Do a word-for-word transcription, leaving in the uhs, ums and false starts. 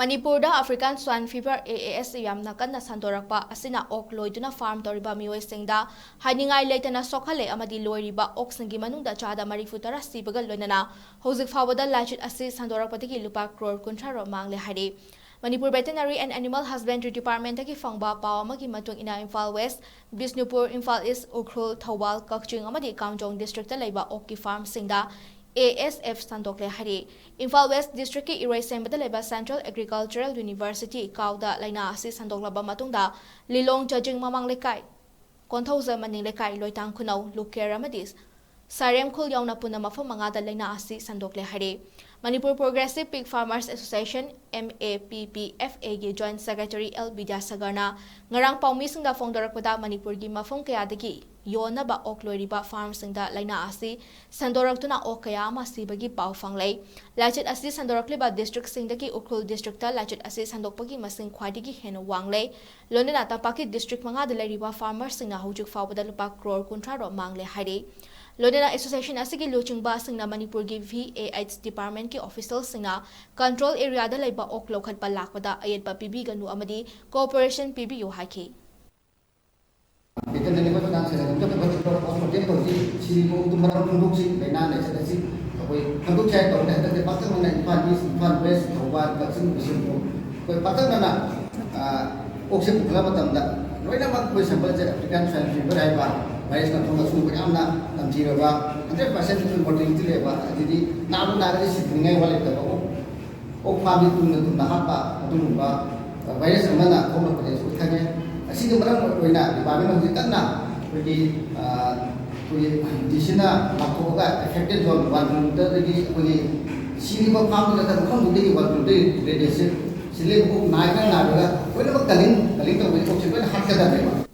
ꯃꯅꯤꯄꯨꯔꯗ African Swine Fever, A A S, ꯌꯥꯝꯅ ꯀꯟꯅ ꯁꯟꯗꯣꯔꯛꯄ ꯑꯁꯤꯅ ꯑꯣꯛ ꯂꯣꯏꯗꯨꯅ farm ꯇꯧꯔꯤꯕ ꯃꯤꯑꯣꯏꯁꯤꯡꯗ ꯍꯥꯏꯅꯤꯡꯉꯥꯏ ꯂꯩꯇꯅ ꯁꯣꯛꯍꯜꯂꯦ ꯑꯃꯗꯤ ꯂꯣꯏꯔꯤꯕ ꯑꯣꯛꯁꯤꯡꯒꯤ ꯃꯅꯨꯡꯗ ꯆꯥꯗ ꯃꯔꯤꯐꯨ ꯇꯔꯥ ꯁꯤꯕꯒ ꯂꯣꯏꯅꯅ ꯍꯧꯖꯤꯛ ꯐꯥꯎꯕꯗ ꯂꯥꯏꯆꯠ ꯑꯁꯤ ꯁꯟꯗꯣꯔꯛꯄꯗꯒꯤ ꯂꯨꯄꯥ ꯀ꯭ꯔꯣꯔ ꯀꯨꯟꯊ꯭ꯔꯥ ꯔꯣꯝ ꯃꯥꯡꯂꯦ ꯍꯥꯏꯔꯤ꯫ Manipur Veterinary and Animal Husbandry Departmentꯇꯒꯤ ꯐꯪꯕ ꯄꯥꯎ ꯑꯃꯒꯤ ꯃꯇꯨꯡ ꯏꯟꯅ, ꯏꯝꯐꯥꯜ West, ꯕꯤꯁꯅꯨꯄꯨꯔ, ꯏꯝꯐꯥꯜ East, ꯎꯈ꯭ꯔꯨꯜ, ꯊꯧꯕꯥꯜ, ꯀꯛꯆꯤꯡ ꯑꯃꯗꯤ ꯀꯥꯝꯖꯣꯡ districtꯇ ꯂꯩꯕ ꯑꯣꯛꯀꯤ farmꯁꯤꯡꯗ A S F ꯁꯟꯗꯣꯛꯂꯦ ꯍꯥꯏꯔꯤ꯫ ꯏꯝꯐꯥꯜ West districtꯀꯤ ꯏꯔꯣꯏꯁꯦꯝꯕꯗ ꯂꯩꯕ Central Agricultural University ꯀꯥꯎꯗ ꯂꯥꯏꯅꯥ ꯑꯁꯤ ꯁꯟꯗꯣꯛꯂꯕ ꯃꯇꯨꯡꯗ ꯂꯤꯂꯣꯡ ꯆꯥꯖꯤꯡ ꯃꯃꯥꯡ ꯂꯩꯀꯥꯏ, ꯀꯣꯟꯊꯧꯖ ꯃꯅꯤꯡ ꯂꯩꯀꯥꯏ, ꯂꯣꯏꯇꯥꯡ ꯈꯨꯅꯧ, ꯂꯨꯀꯦꯔ ꯑꯃꯗꯤ ꯁꯥꯔꯦꯝ ꯈꯨꯜ ꯌꯥꯎꯅ ꯄꯨꯟꯅ ꯃꯐꯝ ꯃꯉꯥꯗ ꯂꯥꯏꯅꯥ ꯑꯁꯤ ꯁꯟꯗꯣꯛꯂꯦ ꯍꯥꯏꯔꯤ꯫ Manipur Progressive Pig Farmers Association, M A P P F Aꯒꯤ Joint Secretary L ꯕꯤꯗ꯭ꯌꯥꯁꯥꯒꯔꯅ ꯉꯔꯥꯡ ꯄꯥꯎꯃꯤꯁꯤꯡꯗ ꯐꯣꯡꯗꯣꯔꯛꯄꯗ, ꯃꯅꯤꯄꯨꯔꯒꯤ ꯃꯐꯝ ꯀꯌꯥꯗꯒꯤ ꯌꯣꯟꯅꯕ ꯑꯣꯛ ꯂꯣꯏꯔꯤꯕ farmꯁꯤꯡꯗ ꯂꯥꯏꯅꯥ ꯑꯁꯤ ꯁꯟꯗꯣꯔꯛꯇꯨꯅ ꯑꯣꯛ ꯀꯌꯥ ꯑꯃ ꯁꯤꯕꯒꯤ ꯄꯥꯎ ꯐꯪꯂꯦ꯫ ꯂꯥꯏꯆꯠ ꯑꯁꯤ ꯁꯟꯗꯣꯔꯛꯂꯤꯕ districtꯁꯤꯡꯗꯒꯤ ꯎꯈ꯭ꯔꯨꯜ districtꯇ ꯂꯥꯏꯆꯠ ꯑꯁꯤ ꯁꯟꯗꯣꯛꯄꯒꯤ ꯃꯁꯤꯡ ꯈ꯭ꯋꯥꯏꯗꯒꯤ ꯍꯦꯟꯅ ꯋꯥꯡꯂꯦ꯫ ꯂꯣꯏꯅꯅ ꯇꯝꯄꯥꯛꯀꯤ district ꯃꯉꯥꯗ ꯂꯩꯔꯤꯕ farmerꯁꯤꯡꯅ ꯍꯧꯖꯤꯛ ꯐꯥꯎꯕꯗ ꯂꯨꯄꯥ ꯀ꯭ꯔꯣꯔ ꯀꯨꯟꯊ꯭ꯔꯥ ꯔꯣꯝ ꯃꯥꯡꯂꯦ ꯍꯥꯏꯔꯤ꯫ ꯂꯣꯏꯅꯅ association ꯑꯁꯤꯒꯤ ꯂꯨꯆꯤꯡꯕꯁꯤꯡꯅ ꯃꯅꯤꯄꯨꯔꯒꯤ V A H departmentꯀꯤ officialꯁꯤꯡꯅ control areaꯗ ꯂꯩꯕ ꯑꯣꯛ ꯂꯧꯈꯠꯄ ꯂꯥꯛꯄꯗ ꯑꯌꯦꯠꯄ ꯄꯤꯕꯤꯒꯅꯨ ꯑꯃꯗꯤ cooperation ꯄꯤꯕꯤꯌꯨ ꯍꯥꯏꯈꯤ꯫ Veterinary ꯍꯣꯁꯄꯤꯇꯥꯜꯁꯤꯡꯗ ꯑꯃꯨꯛꯇ ꯐꯖꯅ ꯄꯣꯁꯃꯣꯔꯇꯦꯝ ꯇꯧꯁꯤ꯫ ꯁꯤꯔꯤꯕ ꯑꯣꯛꯇꯨ ꯃꯔꯝ ꯈꯪꯗꯣꯛꯁꯤ꯫ ꯂꯥꯏꯅꯥ ꯂꯩꯆꯠ ꯑꯁꯤ ꯑꯩꯈꯣꯏ ꯈꯪꯗꯣꯛꯁꯤ ꯍꯥꯏꯅ ꯇꯧꯕꯅꯦ꯫ ꯍꯟꯗꯛꯇꯤ ꯄꯥꯛꯇꯛꯅꯅ ꯏꯝꯐꯥꯜ East, ꯏꯝꯐꯥꯜ West, ꯊꯧꯕꯥꯜ, ꯀꯛꯆꯤꯡ, ꯕꯤꯁꯅꯨꯄꯨꯔ, ꯑꯩꯈꯣꯏ ꯄꯥꯛꯇꯛꯅꯅ, ꯑ, ꯑꯣꯛꯁꯦ ꯄꯨꯈꯠꯂꯛꯄ ꯃꯇꯝꯗ ꯂꯣꯏꯅꯃꯛ ꯑꯩꯈꯣꯏ sampleꯁꯦ African Swine Fever ꯍꯥꯏꯕ virusꯅ ꯊꯣꯛꯍꯟꯕ ꯁꯤꯒꯨꯝꯕ ꯌꯥꯝꯅ ꯇꯝꯊꯤꯔꯕ, hundred percent mortality ꯂꯩꯕ, ꯑꯗꯨꯗꯤ ꯅꯥꯕꯨ ꯅꯥꯔꯗꯤ ꯁꯤꯗꯅꯤꯡꯉꯥꯏ ꯋꯥ ꯂꯩꯇꯕ ꯑꯣꯛ ꯑꯣꯛ farmꯗꯤ ꯇꯨꯝꯅ ꯇꯨꯝꯅ ꯍꯥꯠꯄ ꯑꯗꯨꯒꯨꯝꯕ virus ꯑꯃꯅ ꯊꯣꯛꯂꯛꯄꯅꯦꯁꯨ ꯈꯪꯉꯦ꯫ ꯑꯁꯤꯒꯤ ꯃꯔꯝ ꯑꯣꯏꯅ department ꯍꯧꯖꯤꯛ ꯀꯟꯅ ꯑꯩꯈꯣꯏꯒꯤ, ꯑ, ꯑꯩꯈꯣꯏꯒꯤ DCꯅ ꯂꯥꯎꯊꯣꯛꯑꯒ affected zone one kilometerꯗꯒꯤ ꯑꯩꯈꯣꯏꯒꯤ ꯁꯤꯔꯤꯕ farmꯗꯨ ꯅꯠꯇꯕ ꯃꯐꯝꯗꯨꯗꯒꯤ one kilometer radiusꯁꯦ ꯁꯤ ꯂꯩꯕ ꯑꯣꯛ ꯅꯥꯏꯗꯅ ꯅꯥꯏꯔꯒ ꯂꯣꯏꯅꯃꯛ culling, culling ꯇꯧꯕꯒꯤ ꯑꯣꯛꯁꯦ ꯂꯣꯏꯅ ꯍꯥꯠꯀꯗꯕꯅꯦꯕ꯫